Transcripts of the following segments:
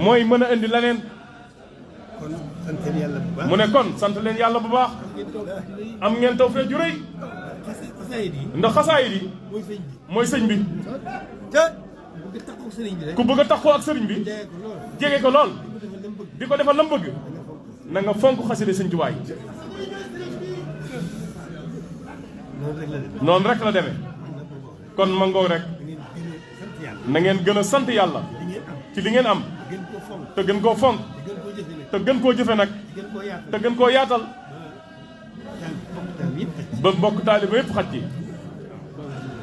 mooy mën a indi leneen mu ne kon sant leen yàlla bu baax am ngeen tawfeex ju rëy ndax xasaayid yi mooy sëñ bi ku bëgg a taxoo ak sëriñ bi jege ko lool di ko defal lam bëgg na nga fonk xaside sëñ Tuubaa yi noonu rek la demee kon ma ngoog rek na ngeen gën a sant yàlla ci li ngeen am te gën koo fonk te gën koo jëfe nag te gën koo yaatal ba mbokk taaliba yëpp xaj ci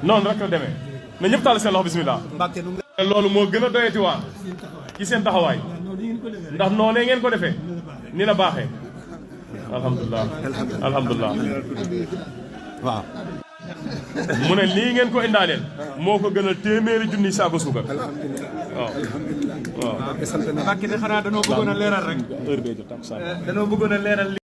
noonu rek la demee na ñëpp taal seen loxo bismillah loolu moo gën a doyati waar ci seen taxawaay ndax noonee ngeen ko defee ni la baaxee alhamdulilah alhamdulilah waaw mu ne lii ngeen ko indaaleel moo ko gënal téeméeri junni saako suukar waaw waaw. Mbàkke de xanaa danoo bëggoon a leeral rek. heure bee jot danoo bëggoon a leeral.